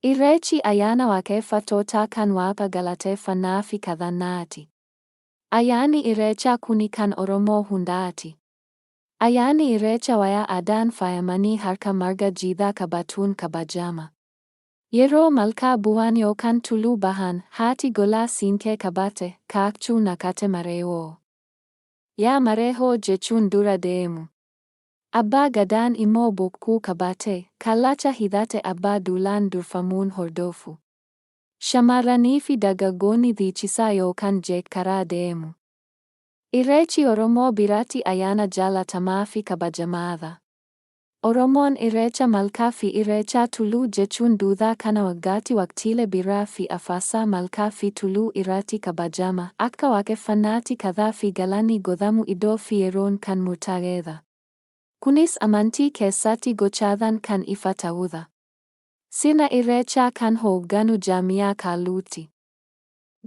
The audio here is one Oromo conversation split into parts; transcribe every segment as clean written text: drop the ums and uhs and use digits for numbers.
Irreechi ayyaana waaqeffattootaa kan Waaqa galateeffannaafi kadhannaati. Ayyaanni Irreechaa kuni kan Oromoo hundaati. Ayyaanni Irreecha wayaa aadaan faayamanii harka marga jiidhaa qabatuun kabajama. Yeroo malkaa bu'an yookaan tulluu bahan, haati golaa siinqee qabatte, "Kaachuu naqate mareewoo. Yaa mareehoo," jechuun dura deemu. Abbaa Gadaan immoo bokkuu qabatee, kallacha hidhatee Abbaa Duulaan durfamuun hordofu. Shamarraniifi dargaggoonni dhiichisaa yookaan jeekkaraa deemu. Irreechi Oromoo biratti ayyaana jaalatamaafi kabajamaadha. Oromoon Irreecha malkaa fi Irreecha tulluu jechuun duudhaa kana waggaatti waqtiilee birraa fi arfaasaa malkaa fi tulluu irratti kabajama. Akka waaqeffannaatti kadhaa fi galanni godhamu iddoo fi yeroon kan murtaa'edha. Kunis amantii keessatti gochaadhaan kan ifa ta'udha. Sirna Irreechaa kan hoogganu jaarmiyaa Qaalluuti.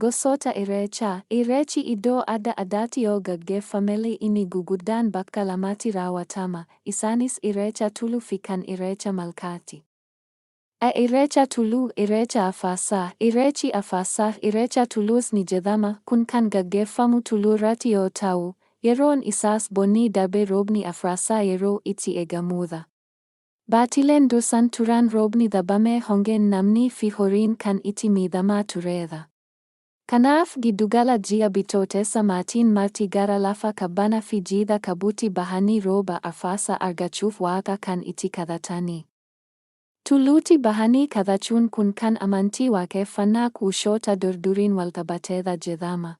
Gosoota Irreechaa. Irreechi iddoo adda addaatti yoo gaggeeffamellee inni guguddaan bakka lamatti raawwatama, isaanis Irreecha Tulluu fi kan Irreecha Malkaati. A. Irreecha Tulluu, Irreecha Arfaasaa. Irreechi Arfaasaa, Irreecha Tulluus ni jedhama, kun kan gaggeeffamu tulluurratti yoo ta'u, yeroon isaas bonni darbee roobni arfaasaa yeroo itti eegamudha. Baatileen dursan turan roobni dhabamee hongeen namni fi horiin kan itti miidhamaa turedha. Kanaaf giddugala ji'a Bitootessa maatiin marti gara lafa qabbana fi jiidha qabuutti bahanii rooba arfaasaa argachuuf Waaqa kan itti kadhatani. Tulluutti bahanii kadhachuun kun kan amantii waaqeffannaa Kuushoota durduriin walqabateedha jedhama.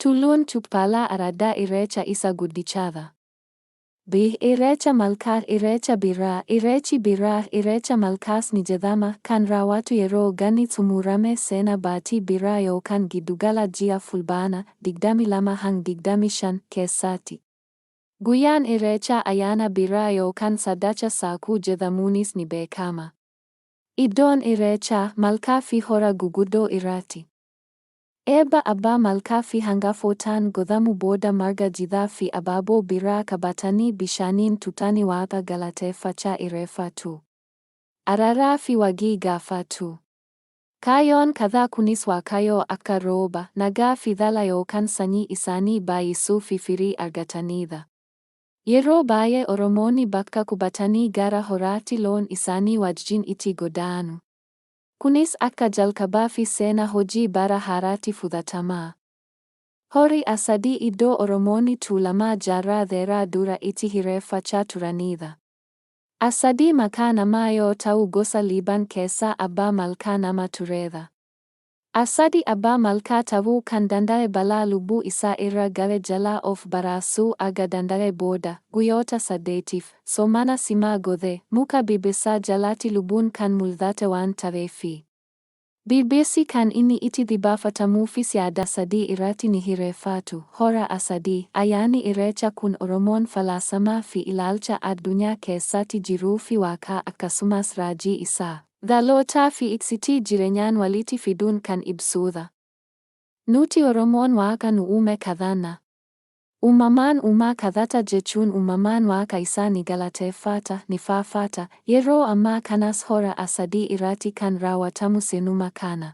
Tulluun Cuqqaalaa araddaa Irreecha isa guddichadha. B. Irreecha Malkaa, Irreecha Birraa. Irreechi Birraa, Irreecha Malkaas ni jedhama, kan raawwatu yeroo ganni xumurame seenaa baatii Birraa yookaan giddugala ji'a Fulbaana, 22-25, keessatti. Guyyaan Irreechaa ayyaana Birraa yookaan Saddacha Saakuu jedhamuunis ni beekama. Iddoon Irreechaa, malkaa fi hora guguddoo irratti. Eebba abbaa malkaa fi hangafootaan godhamu booda marga jiidhaa fi abaaboo birraa qabatanii bishaaniin tuqanii Waaqa galateeffachaa irreeffatu. Araaraa fi wagii gaafatu. Kaayyoon kadhaa kunis Waaqayyo akka rooba, nagaa fi dhala yookaan sanyii isaanii baay'isuu fi firii argataniidha. Yeroo baay'ee Oromoonni bakka qubatanii gara horaatti loon isaanii wajjin itti godaanu. Kunis akka jalqabaa fi seenaa hojii bara haaraatti fudhatama. Hori Asadii iddoo Oromoonni Tuulamaa jaarraa dheeraa dura itti hireeffachaa turanidha. Asadii maqaa namaa yoo ta'u gosa Liiban keessaa abbaa malkaa nama turedha. Asadii abbaa malkaa ta'uu kan danda'e balaa lubbuu isaa irra ga'e jalaa of baraarsuu aga danda'e booda, guyyoota saddeetiif, soomana cimaa godhee, muka birbirsaa jalatti lubbuun kan mul'ate waan ta'eefi. Birbirsi kan inni itti dhibaafatamuufis yaada sadii irratti ni hireeffatu. Hora Asadii, ayyaanni Irreecha kun Oromoon falaasamaa fi ilaalcha addunyaa keessatti jiruufi Waaqaa akkasumas raajii isaa, dhalootaa fi iccitii jireenyaan walitti fiduun kan ibsudha. Nuti Oromoon Waaqa nu uume kadhanna. Uumamaan uumaa kadhata jechuun uumamaan Waaqa isaa ni galateeffata, ni faarfata, yeroo ammaa kanas Hora Asadii irratti kan raawwatamu sirnuma kana.